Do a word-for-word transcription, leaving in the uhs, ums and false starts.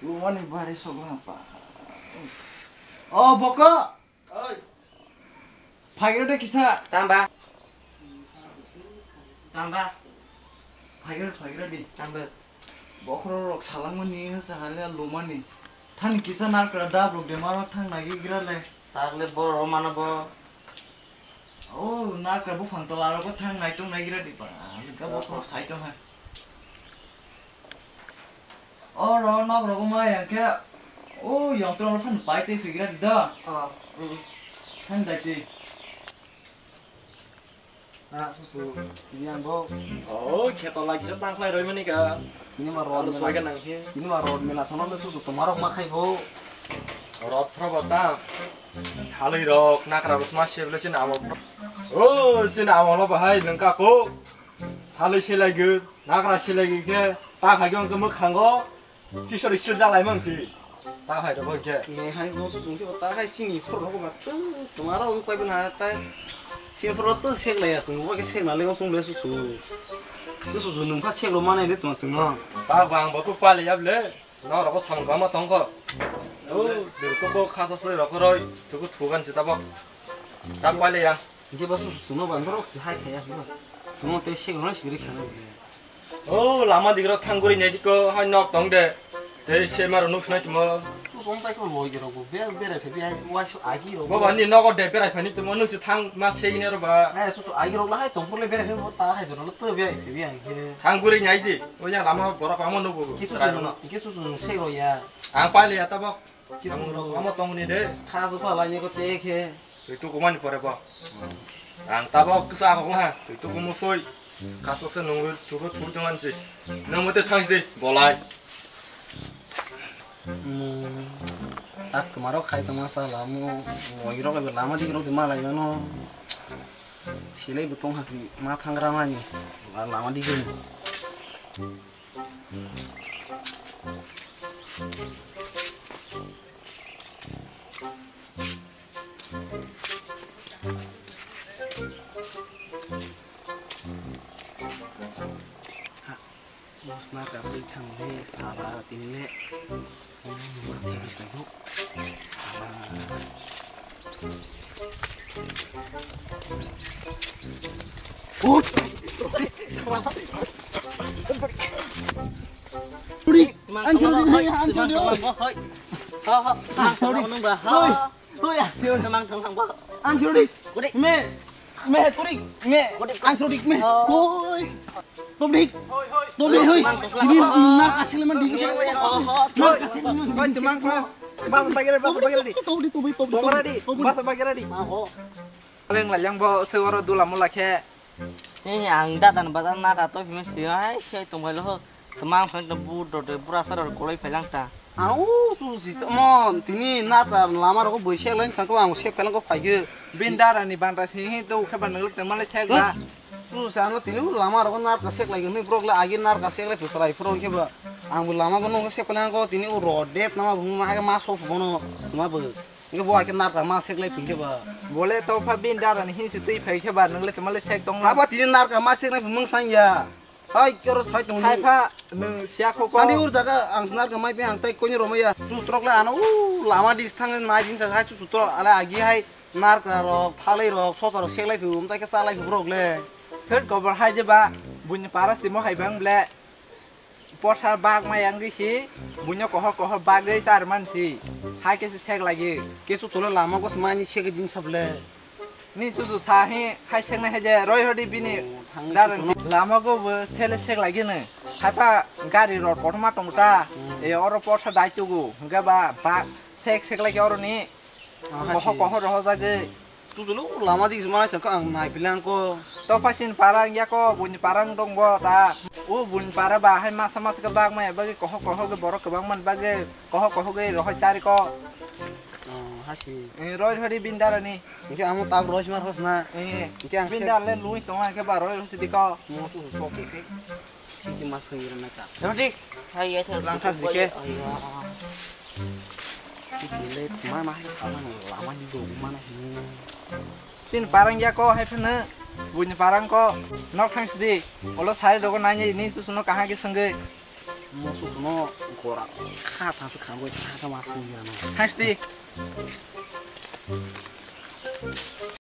Lumani bari sogla pa. O boko. Oi. Phagiro de kisa. Tamba. Tamba. Phagiro, phagiro di. Tamba. Bokhorok salangmani sahale lumani. Thani kisa narkra dab rok de maro thang nagi grale. Tagle borok rok mano bo. O narkra buphang tola rogo thang nai tong nai gira di pa. Ga bo ko sai tong ha. O ro nok rogo ma ya khe. O yong tong phan pai te gira di da. Ah, mm. Phan dai te. Ah, susu. Ini ang bo. O kheto lagi se tang khlai roi mani ka. Ini ma rod mela. Ini ma rod mela sono le susu tomarok ma khai bo. Rod phra ba ta. Thalwi rok nakra rok ma se le sin amo. O sin amo lo bahai nang ka ko. Thalwi se lagi nakra se lagi khe ta khai gong ke mukhango. Kisori sil jalai mang si. Ta hai rok khe. Ne hai no sung khe ta hai sini phor rok ba tu tomaro ung pai bina tai. Sini phor tu sek lai asung ba ke sek na le sung le su su. Tu su su nung kha sek lo manai le tong sung no. Ta bang ba ku pale yab le. No rok samung ba ma tong ko. O bil ko ko khasa se rok roi. Tu ku thugan si ta bo. Ta pale ya. Hingke bo sung sung no bang rok si hai khe ya. Sung no te sek lo na sik ri kha na. O lama digrok thang guri nai diko hai nok tong de. Tei se maro nuk sinai tumo. Su song tai ko loi gero bo be berai phe bi hai wa su agi ro. Bo ba ni nogo de berai phani tumo nung si thang ma sei ne ro ba. Hai su su agi ro la hai tong pur le berai phe bo ta hai jora lo to berai phe bi hai khe. Thang guri nai di. O ya lama borok amo nuk bo. Ki su su nung, ki su su nung sei ro ya. Ang pai le ya ta bo. Ki su su nung. Amo tong ni de. Kha su pha la ye ko te khe. Twi tukumani pore bo. Ang tabok kisa kok na, twi tukumu soi. Kaso se nungwi tuku thur tong ansi. Nang mote thangsi de, bolai. Hmm. Tak tumaro khai tongma sala mu, wai rok ebe lama dik rok de malai mano. Silai bo tong hasi, ma thangra mani. La-, lama dik ni. Mosna ka twi thang le sala tini le. Mosna ka twi thang le sala. Turik, answer di, hai, answer di, oi. Ha, ha, ha, sorry. Oi, oi, answer. Temang, temang, ba. Answer di. Kudik. Me, me, turik, me. Kudik. Answer di, me. Oh. Oi. Tobrik. Tobrik, oi. Ini nak kasih leman di sini. Oh, oh. Nak kasih leman di sini. Oi, temang, temang. Bas bagera, bas bagera di. Tobrik, tobrik, tobrik. Bagera di. Bas bagera di. Ah, oh. Reng la yang bo se oro dula mula khe. He, ang dada ni bazar na ka to phimai si ai se tong bai lo ho. Tma ang phai to bu do de bura sar kolai phai lang ta. Au su si to mo tini na ta lama ro boi se lang sa ko ang se phai lang ko phai ge. Bin dara ni ban ta si hi to khe ban lo te ma le se ga. Su sa no tini lama ro na ka se lai ge ni brok le agi na ka se lai phai pro khe ba. Ang bu lama bo no se phai lang ko tini u ro det na ma bu ma ha ma so bono ma bu. Nge bo aike narka ma sek lai phingke ba. Bole to pha bin dara ni hin si twi phai khe ba nang le tma le sek tong na. Abo tini narka ma sek lai phimung sang ya. Hai kero sai tong. Hai pha nung sia kho ko. Tandi ur jaga ang narka mai pe ang tai koni roma ya. Chu trok le ano u lama dis thang nai din sa hai chu chu trok ale agi hai narka rok thalai rok sosa rok sek lai phim tai ke cha lai phim rok le. Third cover hai je ba buini para simo hai bang ble. Porsa bak ma yang si, buino kohor kohor bagwi char man si, hai khe se sek lagi. Kesu cholo lama ko smani sek din sable. Ni chuchu sa hi, hai sek nai hai je, roi hodi bini. Oh, thang daran chuchu si. Lama ko bo sele sek lagi no. Hai pa gari rot kothoma tong ta. Hmm. E oro porsa dai tugu. Hingga ba, ba sek sek lagi oro ni. Ah, kohor kohor roho jagwi. Chuchulu lama dik mana chakha ang nai pilang ko. To phasin parang ya ko, buini parang dong bo ta. O buini para ba hai masa masa ke bag mai bagi kohor kohor ke borok kebang man bagi kohor kohor ke rohoi chari ko. Oh, hasi. Eh, roi roi bindara ni. Engke amo tab roi mar hos na. Eh, engke ang bindar le lui song ke ba roi roi sidi ko. Mo su su sok ke. Tiki masang ira na ka. Rodi. Hai ya thar lang thas dike. Ayo. Tiki le mana hai salang lama ni do mana hi. Sin parang ya ko hai phana. Buini parang ko. Nok thang sidi. Olo sai dogo nanya ni susu no kaha ke sangge. Moso sono gora kha thangsa khambai kha kha ma song ya na. Hasti.